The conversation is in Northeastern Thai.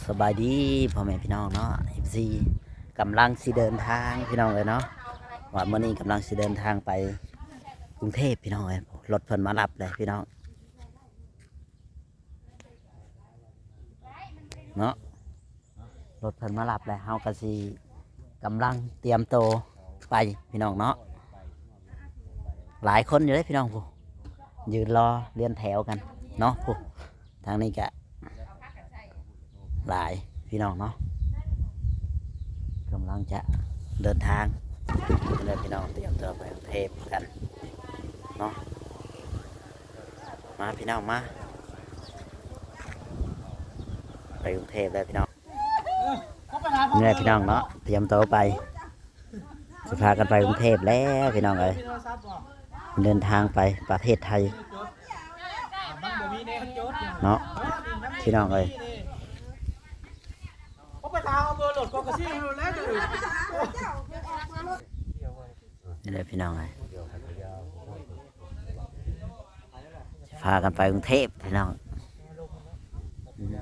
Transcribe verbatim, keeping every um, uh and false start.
สบายดีพ่อแม่พี่น้องเนาะ เอฟซี กำลังสิเดินทางพี่น้องเอ้ยเนาะ ว่ามื้อนี้กำลังสิเดินทางไปกรุงเทพฯพี่น้องเอ้ย รถเพิ่นมารับเลยพี่น้องเนาะ รถเพิ่นมารับแล้ว เฮาก็สิกำลังเตรียมตัวไปพี่น้องเนาะ หลายคนอยู่เด้พี่น้องพุ้น ยืนรอเรียงแถวกันเนาะพุ้น ทางนี้ก็หลายพี่น้องเนาะ กำลังจะเดินทาง เด้อพี่น้อง เตรียมตัวไปกรุงเทพฯกันเนาะ มาพี่น้องมา ไปกรุงเทพฯแล้วพี่น้อง นี่แหละพี่น้องเนาะ เตรียมตัวไป สิพากันไปกรุงเทพฯแล้วพี่น้องเอ้ย เดินทางไปประเทศไทย มันบ่มีแนวจด เนาะ พี่น้องเอ้ย เขาไปถามเอาเบอร์รถก็กระซิบอยู่แล้วจะอื่น นี่แหละพี่น้องเอ้ย สิพากันไปกรุงเทพฯพี่น้อง อืม